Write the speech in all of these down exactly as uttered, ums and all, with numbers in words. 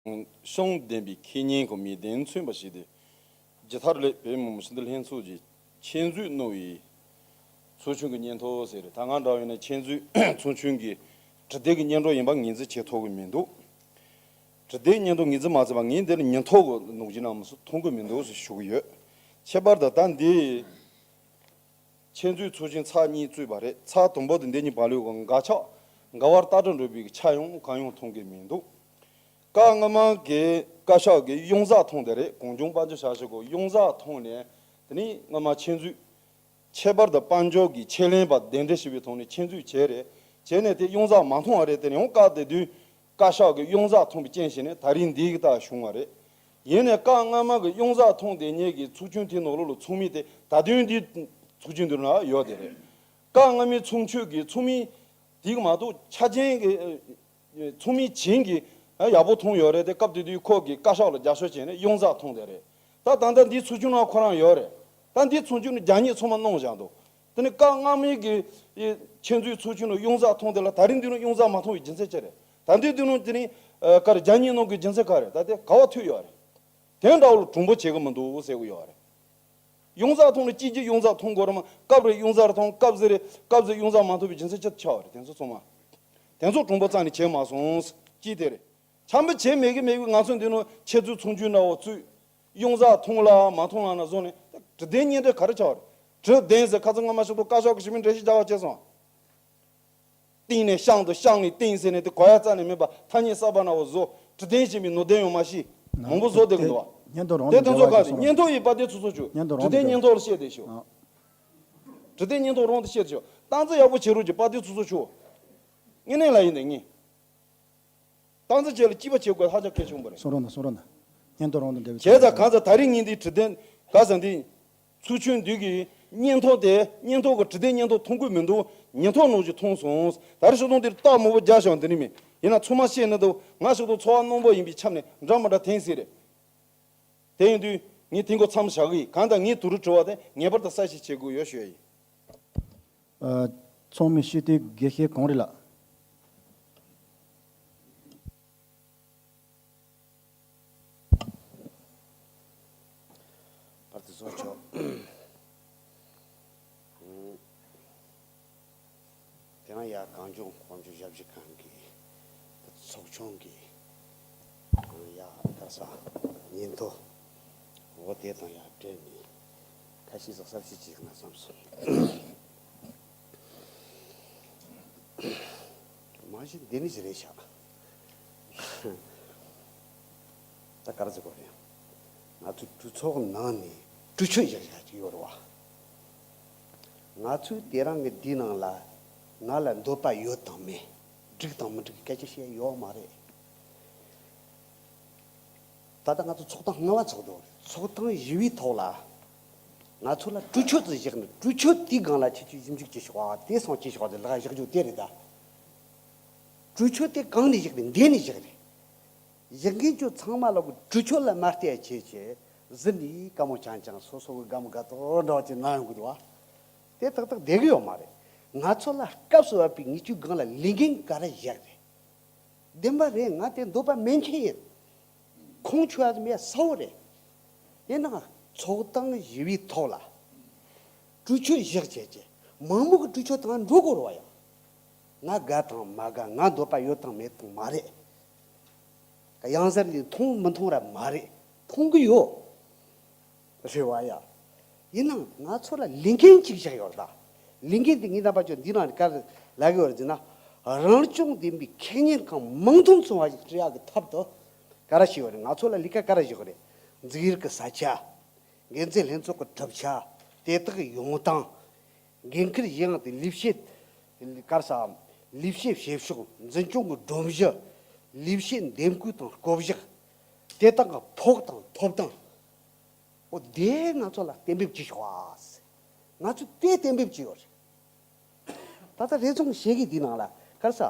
ཤོང་ལྡན་པའི་ཁེ་ཉེན་གྱི་མི་དོན་མཚོན་པ་ཞིག་སྟེ། ཇི་ལྟར་ལས་བོད་མི་མང་སྤྱི་འཐུས་ལྷན་ཚོགས་ཀྱིས་ཆེད་འཛུགས་གནང་བའི་ཚོགས་ཆུང་གི་སྙན་ཐོ་ཟེར། ད་ང་འདྲ་བ་ཡིན་ན་ཆེད་འཛུགས་ཚོགས་ཆུང་གི་དྲི་དེབ་ཀྱི་སྙན་སྒྲོན་ཡིན་པ་ངོས་འཛིན་བྱེད་ཐུབ་ཀྱི་མི་འདུག་དྲི་དེབ་སྙན་ཐོ་ངོས་འཛིན་མ་བྱས་པར་ངས་འདིར་མྱི་ཐོ་གི་ནོར་གྱི་རྣམས་སུ་མཐོང་གི་མི་འདུག་ཟེར་ཞུ་གི་ཡོད། ཁྱད་པར་དུ་ད་འདི་ཆེད་འཛུགས་ཚོགས་ཆུང་ཚར་གཉིས་བཙུགས་པ་རེད། ཚར་དང་པོ་དེ་འདི་གཉིས་བར་ལུས་ཀྱི་འགལ་ཆ་འགལ་བར་ལྟ་གྲུབ་འགྲོ་བའི་ཆ་ཡང་གང་ཡང་མཐོང་གི་མི་འདུག་བཀའ་སྔ་མ་གི་བཀའ་ཤག་གི་གཡང་གཟར་ཐོན་དེ་རེད། གངས་ལྗོངས་དཔལ་འབྱོར་ཞབས་ཞུ་གི་གཡང་གཟར་ཐོན་ནས་དེ་ནས་སྔ་མ་ཆེད་འཛུགས། ཁྱད་པར་དུ་དཔལ་འབྱོར་གྱི་ཆེད་ལས་པ་གདན་འདྲེན་ཞུས་པའི་ཐོག་ནས་ཆེད་འཛུགས་བྱས་རེད། བྱས་ནས་དེ་གཡང་གཟར་མ་ཐོན་པ་རེད། དེ་ནས་ཡང་སྐབས་དེ་དུས་བཀའ་ཤག་གི་གཡང་གཟར་ཐོན་པའི་རྐྱེན་བྱས་ནས་ད་རིང་འདི་གི་རྟགས་བྱུང་བ་རེད། ཡིན་ནའི་བཀའ་སྔ་མ་གི་གཡང་གཟར་ཐོན་དེ་ཉིད་ཀྱི་ཚོགས་ཆུང་དེའི་ནང་ལོགས་ལ་ཚོགས་མི་དེ་ད་དུང་འདི་ཚོགས་ཆུང་འདི་ན་ཡོད་དེ་རེད། བཀའ་སྔ་མའི་ཚོགས་ཆུང་གི་ཚོགས་མི་དེ་གི་མ་གཏོགས་ཆ་རྐྱེན་གྱི་ཚོགས་མི་བྱིངས་ཀྱི་ཡག་པོ་ཐོན་ཡོད་རེད་དེ། སྐབས་དེ་དུས་ཁོ་གིས་བཀའ་ཤག་ལ་རྒྱབ་སྐྱོར་བྱས་ནས་གཡང་གཟར་ཐོན་དེ་རེད། ད་ད་ལྟ་འདི་ཚོགས་ཆུང་ནང་ཁོ་རང་ཡོད་རེད། ད་འདི་ཚོགས་ཆུང་ནི་རྒྱ་ཉིད་ཚང་མ་གནང་བཞག་འདུག་དེ་ནི་བཀའ་སྔ་མའི་གི་ཆེད་འཛུགས་ཚོགས་ཆུང་ནང་གཡང་གཟར་ཐོན་དེ་ལ་ད་རིང་འདི་ནང་གཡང་གཟར་མ་ཐོན་པའི་རྒྱུ་མཚན་ཅི་རེད། ད་འདི་འདི་ནང་དེ་ནི་ཨ་ག་རེ་རྒྱ་ཉིད་ནང་གི་རྒྱུ་མཚན་ག་རེད། ད་དེ་ག་བ་ཐུག་ཡོད་རེད། དེ་འདྲ་བོ་ལ་གྲུང་པོ་བྱེད་གི་མི་འདུག་ཟེར་གི་ཡོད་རེད། གཡང་གཟར་ཐོན་ལ་ཅི་ཅི་གཡང་གཟར་ཐོན་དགོས་རེད་མ། སྐབས་རེ་གཡང་གཟར་ཐོན། སྐབས་ཟེར་རེད། སྐབས་ཟེར་གཡང་གཟར་མ་ཐོན་པའི་རྒྱུ་མཚན་ཅི་ཆགས་པ་རེད། དེ་ཚོ་ཚང་མ་དེ་ཚོ་གྲུང་པོ་རྩ་ནས་བྱེད་མ་སོང་། ཅི་དེ་རེད། ཆམ་པ་བྱེད་མེད་གི་མེད་གི། ང་ཚོ་འདི་ནང་ཆེད་འཛུགས་ཚོགས་ཆུང་འདྲ་བོ་བཙུགས། གཡང་གཟར་ཐོན་ལ་མ་ཐོན་ལ་ན་བཟུང་ནས་དྲི་དེབ་སྙན་འདྲེན་ག་རེ་ཆགས་པ་རེད། དྲི་དེབ་ཟེར་ཁ་སང་སྔ་མ་ཞིག་ཏུ་བཀའ་ཤག་གི་ཞུ་མི་འགྲེལ་བཤད་རྒྱག་པ་བྱས་སོང་། ཏིང་ནས་ཤང་དུ་ཤང་ནས་ཏིང་ཟེར་ནས་དེ་གོ་ཡ་རྩ་ནས་མེད་པ། ཐ་སྙད་གསར་པ་ནང་བཟོ། དྲི་དེབ་ཞེས་པའི་ནོར་དོན་ཡང་མ་ཤེས། མང་པོ་བཟོ་བསྡད་གི་འདུག་བ། སྙན་ཐོ་རང་དེ་དུ་དེ་ཚོ་འབྲེལ་བ་ག་ཡོད་སོང་། སྙན་ཐོ་ཡིས་དཔལ་ལྡན་ཚོགས་གཙོ་མཆོག་སྙན་ཐོ་རང་དྲི་དེབ་དུ་སྙན་ཐོ་ལ་བཤད་བསྡད་ཤོག་ཨ། དྲི་དེབ་སྙན་ཐོ་རང་དུ་བཤད་བསྡད་ཤོག་སྟངས་འཛིན་ཡག་པོ་བྱེད་རོགས་གྱིས། དཔལ་ལྡན་ཚོགས་གཙོ་མཆོག་ངེས་གནས་ལ་ཡིན་དེ་ངེས། སྟངས་འཛིན་བྱེད་ལ་སྐྱིད་པ་བྱེད་དགོས་ཧ་ཅང་གལ་ཆེན་པོ་རེད། གསུང་རོགས་གནང་། གསུང་རོགས་གནང་། སྙན་ཐོ་རང་དུ་འབྲེལ་བའི་བྱས་ཙང་གང་ཙམ་ད་རིང་ངས་འདི་དྲི་དེབ་ག་ཟེར་འདི། ཚོགས་ཆུང་འདི་གི་སྙན་ཐོ་དེ་སྙན་ཐོ་གི་དྲི་དེབ་སྙན་ཐོ་མཐོང་གི་མི་འདུག་མྱི་ཐོ་ནང་བཞིན་མཐོང་སོང་། ད་རེས་ཤོག་དོང་འདིར་རྟགས་མང་པོ་རྒྱག་བཞག་འདི་ནི་མེད། ཡིན་ན་ཚང་མ་ཤེས་ནི་འདུག་ང་ཤོག་དོང་ཚོ་བ་རྣོན་པོ་ཡིན་པའི་ཆ་ནས་འདྲ་མི་འདྲ་འཐེན་སྲིད་རེད། དེ་ཡིན་དུས་ངས་དེ་འགོ་མཚམས་བཞག་གི་ཡིན། གང་ལྟར་ངའི་དུས་རུ་དྲི་བ་དེ་ངེས་པར་དུ་གསལ་བཤད་བྱེད་དགོས་ཡོད་ཞུ་ཡ་ཡིན། ཨ། ཚོགས་མི་སྤྱི་འཐུས་དགེ་བཤེས་གངས་རི་ལགས། པར་དེ་བཟོ་ཆོག་དེ་ན་ཡ་གངས་ལྗོངས་དཔལ་འབྱོར་ཞབས་ཞུ་ཁང་གི་ཚོགས་ཆུང་གི་ཡ་ག་ས་སྙན་ཐོ་འོ་དེ་དང་ཡ་འབྲེལ་ནས་ཁ་ཤས་ཟག་གསར་ཞིག་ཅིག་ན་བསམ་སོང་། མ་གཞི་འདི་ནི་ཞིག་རེད་ཤག་ད་ག་རེ་ཟེར་དགོས་རེད། ང་ཚོའི་གྲོས་ཚོགས་ནང་ནས་གྲོས་ཆོད་བཞག་བཞག་ཅིག་ཡོད་རེད་བ། ང་ཚོས་དེ་རིང་གི་འདིའི་ནང་ལ་ང་ལ་འདོད་པ་ཡོད་དང་མེད། འགྲིག་དང་མི་འགྲིག་གི་སྐད་ཆ་བཤད་ཡོད་མ་རེད། ད་ལྟ་ང་ཚོ་ཚོགས་ཐེངས་ལྔ་པ་ཚོགས་འདུག་ཚོགས་ཐེངས་བཞི་པའི་ཐོག་ལ་ང་ཚོ་ལ་གྲོས་ཆོད་ཅིག་བཞག་ནས། གྲོས་ཆོད་དེའི་སྒང་ལ་ཁྱེད་ཚོས་ཞིབ་འཇུག་བྱེད་ཆོག་པ། དེ་སོང་བྱེད་ཆོག་པ་དེ་ལག་བཞག་རྒྱུ་དེ་རེད་ད། གྲོས་ཆོད་དེ་གང་ནས་བཞག་རེད། འདི་ནས་བཞག་རེད། བཞག་མཁན་ཚོ་ཚང་མ་ལ་གི་གྲོས་ཆོད་ལ་མ་བལྟས་བྱས་བྱས་གཟི་ནས་དཀའ་མོ་རྐྱང་རྐྱང་སོ་སོ་གི་དགའ་མོ་དགའ་ཏོག་འདྲ་བ་ཅིག་གནང་ཡོང་གི་འདུག་བ། དེ་ཏག་ཏག་བསྡད་གི་ཡོད་མ་རེད། ང་ཚོ་ལ་སྐབས་སུ་བབས་པའི་དངོས་ཆོས་སྒང་ལ་ལས་འགན་ག་རེ་བཞག་རེད། བདེན་པ་རེད། ང་དེ་འདོད་པ་མེད་མཁན་ཡིན། ཁོང་ཆོས་ཡ་མེད་གསལ་བོ་རེད། ཡིན་ནའང་ཚོགས་ཐེངས་བཞི་པའི་ཐོག་ལ་གྲོས་ཆོད་བཞག་བྱས་བྱས་མང་མོས་ཀྱི་གྲོས་ཆོད་དང་འགྲོ་དགོས་རེད་བ། ཡང་ང་དགའ་དང་མ་དགའ། ང་འདོད་པ་ཡོད་དང་མེད་དང་མ་རེད། གཡང་གཟར་ལས་མཐོང་མི་མཐོང་ར་མ་རེད། མཐོང་གི་ཡོད། རེད་བ་ཡ། ཡིན་ནའང་ང་ཚོ་ལ་ལས་འགན་ཅིག་བཞག་ཡོད་རེད་ད། ལས་འགན་དེ་ངས་རྣམ་པ་ཚོ་འདི་ནང་ནས་ག་རེ་ལབ་ཀྱི་ཡོད་རེད་ཟེར་ན། རང་སྐྱོང་ལྡན་པའི་ཁེ་གཉེར་ཁང་མིང་དོན་མཚུངས་པ་ཞིག་བསྐྲུན་ཡག་གི་ཐབས་དུ་ག་རེ་བྱས་ཡོད་རེད། ང་ཚོ་ལ་ལས་ཀ་ག་རེ་བཞག་ཡོད་རེད། འཛུགས་ཡུལ་གྱི་ས་ཆ། འགན་འཛིན་ལྷན་ཚོགས་ཀྱི་གྲུབ་ཆ། དེ་དག་གི་ཡོང་སྟངས། འགན་འཁུར་གཞན་དང་ལས་བྱེད་ག་རེ་ཟ། ལས་བྱེད་བྱེད་ཕྱོགས། འཛིན་སྐྱོང་གི་སྒྲོམ་གཞི། ལས་བྱེད་འདེམས་བསྐོ་དང་བསྐོ་གཞག། དེ་དག་གི་ཕོགས་དང་ཐོབ་ཐང་། འོ་དེ་ང་ཚོ་ལ་གཏན་འབེབས་བྱེད་ཤོག་ཨ། ང་ཚོས་དེ་གཏན་འབེབས་བྱས་ཡོད་རེད། ད་ལྟ་རེ་ཟུང་བྱེད་ཀྱི་འདི་ནང་ལ་ག་རེ་ཟ།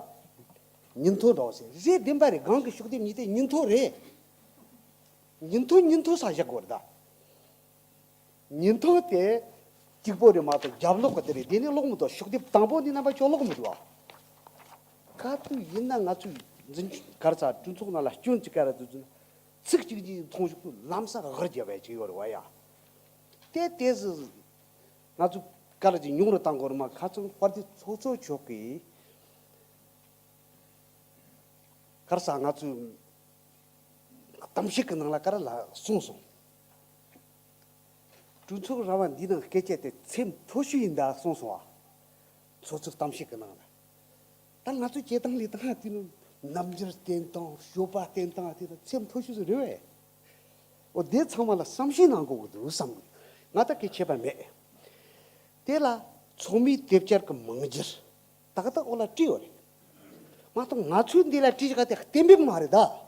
ཉིན་ཐོ་འདྲ་བོ་ཟེར་རེད། བདེན་པ་རེད། སྒང་གི་ཤུགས་ལྡེབས་གཉིས་དེ་ཉིན་ཐོ་རེད། ཉིན་ཐོ་ཉིན་ཐོ་ས་བཞག་དགོས་རེད་ད། ཉིན་ཐོ་དེ་གཅིག་པོ་རེད་མ་གཏོགས་རྒྱབ་ལོགས་གི་དེ་རེད། དེ་ནས་ཀློག་མི་འདུག་ཤུགས་ལྡེབས་དང་པོ་འདི་རྣམ་པ་ཚོས་ཀློག་མི་འདུག་ཨ། ག་དུས་ཡིན་ན་ང་ཚོས་ འཛིན་གར་ས་གྲོས་ཚོགས་ནང་ལ་སྐྱོན་ཅིག་ག་རེ་འདུག་ཟེར་ན། ཚིག་གཅིག་གཅིག་མཐོང་གཞུག་ཏུ་ལམ་སང་གར་རྒྱབ་པ་ཅིག་ཡོད་རེད་བ་ཡ། དེ་དེ་ཟིག་ང་ཚོ་ག་རེ་ཅིག་ཉུང་རུ་བཏང་དགོས་རེད་མ། ཁ་ཚོན་དཔལ་ལྡན་ཚོགས་གཙོ་མཆོག་གིས་གར་ས་ང་ཚོའི་གཏམ་བཤད་ཀྱི་ནང་ལ་ག་རེ་ལ་གསུངས་སོང་། གྲོས་ཚོགས་ར་བ་འདིའི་ནང་སྐད་ཆ་དེ་ཚད་མཐོ་ཤོས་ཡིན་ད་གསུངས་སོང་བ། ཚོགས་གཙོ་གཏམ་བཤད་ཀྱི་ནང་ལ། ད་ང་ཚོ་སྐྱེ་སྟངས་ལས་སྟངས་དེ་ནི་རྣམ་འགྱུར་བསྟན་སྟངས། སྤྱོད་པ་བསྟན་སྟངས་དེ་དང་ཚད་མཐོ་ཤོས་སུ་རེད་བས། འོ་དེ་ཚང་མ་ལ་བསམ་ཤེས་གནང་དགོས་ཀྱི་འདུག་བསམ་གི། ང་ད་སྐད་ཆད་པ་མེད། དེ་ལ་ཚོགས་མིའི་དེབ་བསྐྱར་གྱི་མང་འགྱུར་ཏག་ཏག་འོག་ལ་བྲིས་ཡོད་རེད། མ་གཏོགས་ང་ཚོའི་འདི་ལ་བྲིས་བཞག་དེ་གཏན་འབེབས་མ་རེད་ད།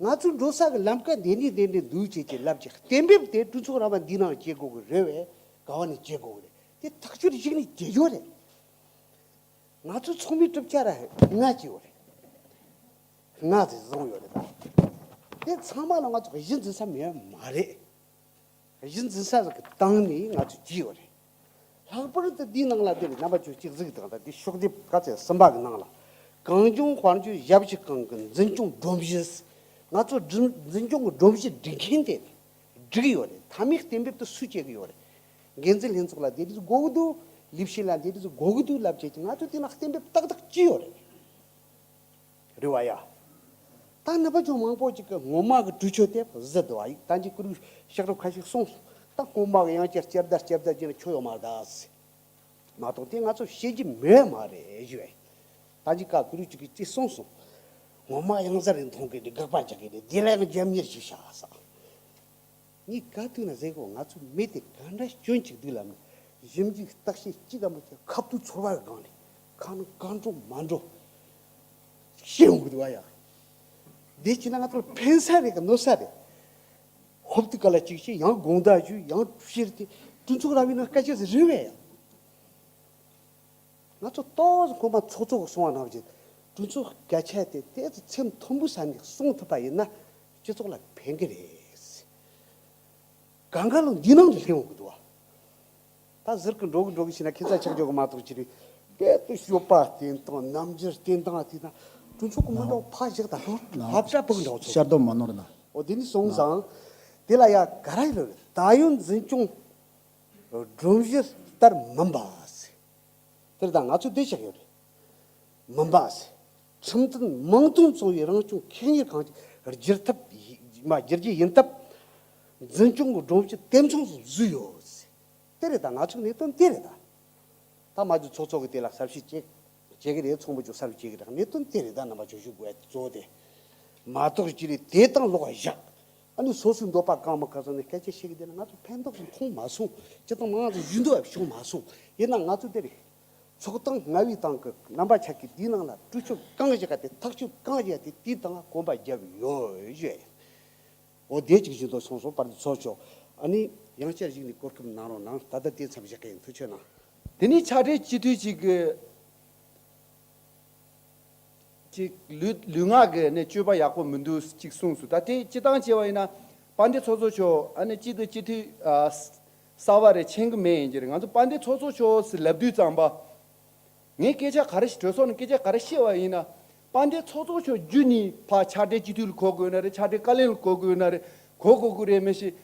ང་ཚོའི་འགྲོ་ས་གི་ལམ་ཀ་འདི་ནས་འདི་འདྲ་འདུག་ཅེས་ཀྱི་ལབ་ཀྱི་གཏན་འབེབས་དེ་གྲོས་ཚོགས་ར་བ་འདི་ནང་བྱེད་དགོས་ཀྱི་རེད་བས། ག་བ་ནས་བྱེད་དགོས་ཀྱི་རེད། དེ་ཐག་གཅོད་གཞིགས་ནས་བྱེད་རྒྱུ་རེད། ང་ཚོའི་ཚོགས་མི་གྲུབ་ཆ་ར་ལྔ་ཅིག་ཡོད་རེད། ལྔ་ཙམ་བཟུང་ཡོད་རེད་ད། དེ་ཚང་མ་ལ་ང་ཚོ་གཞི་འཛིན་ས་མེད་མ་རེད། གཞི་འཛིན་ས་ཟིག་གི་སྟེང་ནས་ང་ཚོ་བྱས་ཡོད་རེད། ལྷག་པར་དུ་འདིའི་ནང་ལ་དེ་རེད། རྣམ་པ་ཚོས་གཅིག་གཟིགས་དང་། ད་འདི་ཤོག་ལྡེབ་ག་ཚད་གསུམ་པ་གི་ནང་ལ། གངས་ལྗོངས་དཔལ་འབྱོར་ཞབས་ཞུ་ཁང་གི་འཛིན་སྐྱོང་སྒྲོམ་གཞི། ང་ཚོ་འཛིན་འཛིན་སྐྱོང་གི་སྒྲོམ་གཞི་སྒྲིག་མཁན་དེ་སྒྲིག་ཡོད་རེད། མཐའ་མའི་གཏན་འབེབས་དེ་སུས་བྱེད་ཀྱི་ཡོད་རེད། འགན་འཛིན་ལྷན་ཚོགས་ལ་དེ་འདྲ་དགོས་ཀྱི་འདུག་ལས་བྱེད་ལ་དེ་འདྲ་དགོས་ཀྱི་འདུག་ལབ་བྱས་ཀྱི་ང་ཚོས་དེ་ནང་གཏན་འབེབས་ཏག་ཏག་བྱས་ཡོད་རེད། རེད་བ་ཡ། ད་རྣམ་པ་ཚོ་མང་པོ་ཅིག་གིས་སྔོན་མ་གི་གྲོས་ཆོད་དེ་བཟོས་འདུག་བ་ཡིག་ད་ཅིག་ཀུ་རུ་ཤག་རོ་ཁ་ཤས་གསུངས་སོང་། ད་སྔོན་མ་གི་ཡང་བསྐྱར་བསྐྱར་ཟླ་བསྐྱར་ཟླ་བྱས་ན་ཆོ་ཡོད་མ་རེད་ད། མ་གཏོགས་དེ་ང་ཚོ་བཤད་རྒྱུ་མེད་མ་རེད་ཞུ་བ་ཡིན། ད་ཅིག་ཀ་ཀུ་རུ་ཅིག་གིས་ཅིག་གསུངས་སོང་། སྔོན་མ་ཡང་ཟ་རེ་མཐོང་གི་འདི་དགག་པ་རྒྱག་གི་རེད། དེ་ལ་ཡང་རྒྱབ་གཉེར་ཞིག་བྱ་ས། ངས་ག་དུས་ན་ཟེར་གོ། ང་ཚོའི་མི་དེ་ག་འདྲ་སྐྱོན་ཅིག་འདུག་ལབ་ན། ཞིབ་འཇུག་བརྟག་དཔྱད་ཅི་ཙམ་བྱས། ཁ་ཐུག་ཚོར་བ་གི་སྒང་ནས་ཁ་ནང་གང་འགྲོ་མ་འགྲོ་བཤད་ཡོང་གི་འདུག་བ་ཡ། འདི་བྱས་ན་ང་ཚོར་ཕན་ས་རེད་ག་གནོད་ས་རེད། ཧོབ་ཏེ་ག་ལ་གཅིག་བྱས། ཡང་དགོངས་དག་ཞུས། ཡང་བཤད་དེ་གྲོས་ཚོགས་ར་བའི་ནང་སྐད་ཆ་ཟེར་རེད་བས་ཡ། ང་ཚོ་ཏོག་ཙམ་ཁོ་མ་ཚོགས་གཙོ་གིས་གསུངས་པ་ནང་བཞིན་གྲོས་ཚོགས་སྐད་ཆ་དེ་ཏོག་ཙམ་ཚད་མཐོན་པོའི་ས་ནས་གསུང་ཐུབ་པ་ཡིན་ན་སྤྱི་ཚོགས་ལ་ཕན་གི་རེད། གང་ག་ལོ་འདི་ནང་དུ་སླེབས་འོང་གི་འདུག་བ། ད་ཟུར་གི་འགྲོ་གི་འགྲོ་གི་བྱས་ན་ཁྱད་མཚར་ཆགས་འཇོག་གི་མ་གཏོགས་ཅི་རེད། སྐད་དུ་སྤྱོད་པ་བསྟན་སྟངས། རྣམ་འགྱུར་བསྟན་སྟངས་དེ་དང་གྲོས་ཚོགས་གི་མི་འདྲ་བ་ཕར་བཞག་དང་ལྷོ་ལྷ་བྲག་ཕུག་འདྲ་བ་ཚོ། ཤར་རྡོ་མ་ནོར་ན། འོ་དེ་ནི་སོང་ཙང་། དེ་ལ་ཡ་ག་རེ་རེད། ད་ཡོད་འཛིན་སྐྱོང་སྒྲོམ་གཞི་ལྟར་མིན་པ་ཟེར། དེར་ད་ང་ཚོ་བསྡད་བཞག་ཡོད་རེད། མིན་པ་ཟེར། ཁྲིམས་མཐུན་མིང་དོན་གཙོ་བའི་རང་སྐྱོང་ཁེ་གཉེར་ཁང་ཅིག་བསྒྱུར་ཐབས་ཡི་མ་བསྒྱུར་རྒྱུ་ཡིན་སྟབས། འཛིན་སྐྱོང་གི་སྒྲོམ་གཞི་དེ་མཚུངས་སུ་བཟོས་ཡོད་ཟེར། དེ་རེད་ད། ང་ཚོའི་གནད་དོན་དེ་རེད་ད། ད་མ་འཇུ་ཚོགས་གཙོ་གི་དེ་ལ་གསལ་བཤད་བྱེད་བྱེད་གི་རེད། ཚོགས་མི་ཚོ་གསལ་བཤད་བྱེད་གི་རེད། གནད་དོན་དེ་རེད་ད། རྣམ་པ་ཚོས་ཞུ་དགོས་གཙོ་བོ་དེ། མ་གཏོགས་ཅི་རེད། དེ་དང་ལོག་བཞག་ཨ་ནི་སོ་སོའི་འདོད་པ་གང་མ་ག་ཚོད་ནས་སྐད་ཆ་བཤད་གི་བསྡད་ན་ང་ཚོ་ཕན་ཐོགས་སུ་མཐོང་མ་སོང་། སྤྱིར་བཏང་མང་ཚོགས་ཞུ་འདོད་བྱུང་མ་སོང་། ཡིན་ན་ང་ཚོ་དེ་རེད། ཚོགས་སྟངས་སྔ་བའི་སྟེང་གི་རྣམ་པ་ཆགས་ཀྱི་དེའི་ནང་ལ་གྲོས་ཆོད་གང་བཞག་ག་དེ། ཐག་གཅོད་གང་བཞག་དེ་དེའི་སྟེང་ལ་གོམ་པ་བརྒྱབ་ཡོད་ཞུ་ཡ་ཡིན། འོ་དེ་གཅིག་ཞུ་འདོད་སོང་སོང་། དཔལ་ལྡན་ཚོགས་གཙོ། ཨ་ནི་ཡང་བསྐྱར་གཞིགས་ནས་གོ་སྐབས་གནང་རོགས་གནང་། ད་ལྟ་དེ་མཚམས་བཞག་གི་ཡིན། ཐུགས་རྗེ་གནང་། དེ་ནས་ཕྱག་སྦྲེལ་སྤྱི་འཐུས་ཅིག་གི་ཅིག་ལུས་ལུས་ངག་གི་ནས་སྤྱོད་པ་ཡག་པོ་མི་འདུག་ཅིག་གསུངས་སོང་། ད་དེ་སྤྱི་བཏང་བྱས་པ་ཡིན་ན་དཔལ་ལྡན་ཚོགས་གཙོ་མཆོག་ཨ་ནི་སྤྱི་འཐུས་སྤྱི་འཐུས་ཨ་གསར་པ་རེད། མཁྱེན་གི་མེད་ཡིན་གྱི་རེད། ང་ཚོ་དཔལ་ལྡན་ཚོགས་གཙོ་མཆོག་ཟེར་ལབ་དུས་ཙམ་པ། ངས་སྐད་ཆ་ག་རེ་ཞིག་གྲོས་ཚོགས་ནས་སྐད་ཆ་ག་རེ་བཤད་པ་ཡིན་ན། དཔལ་ལྡན་ཚོགས་གཙོ་མཆོག་རྒྱུན་ནས་ཕར་ཕྱག་སྦྲེལ་སྤྱི་འཐུས་ལ་གོ་དགོས་ན་རེད། ཕྱག་སྦྲེལ་བཀའ་བློན་ལ་གོ་དགོས་ན་རེད། གོ་དགོས་ཀྱི་རེད། མི་ཤེས།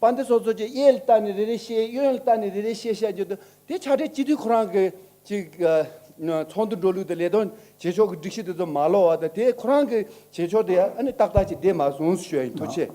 དཔལ་ལྡན་ཚོགས་གཙོ་ཅིག་གཡས་ལ་བལྟས་ནས་རེ་རེ་བཤད། གཡོན་ལ་བལྟས་ནས་རེ་རེ་བཤད་བཤད་རྒྱུ་དེ། དེ་ཕྱག་སྦྲེལ་སྤྱི་འཐུས་ཁོ་རང་གི་ཅིག་ཨ་ཚོགས་འདུ་འགྲོ་ལུགས་དང་ལས་དོན་བྱེད་ཕྱོགས་ཀྱི་སྒྲིག་གཞི་དེ་ཚོ་མ་ལོག་པ་དང་། དེ་ཁོ་རང་གི་བྱེད་ཕྱོགས་དེ་ཨ་ནི་ཏག་ཏག་ཅིག་བསྡད་མ་སོང་ཞུ་ཡ་ཡིན། ཐུགས་རྗེ་ཆེ།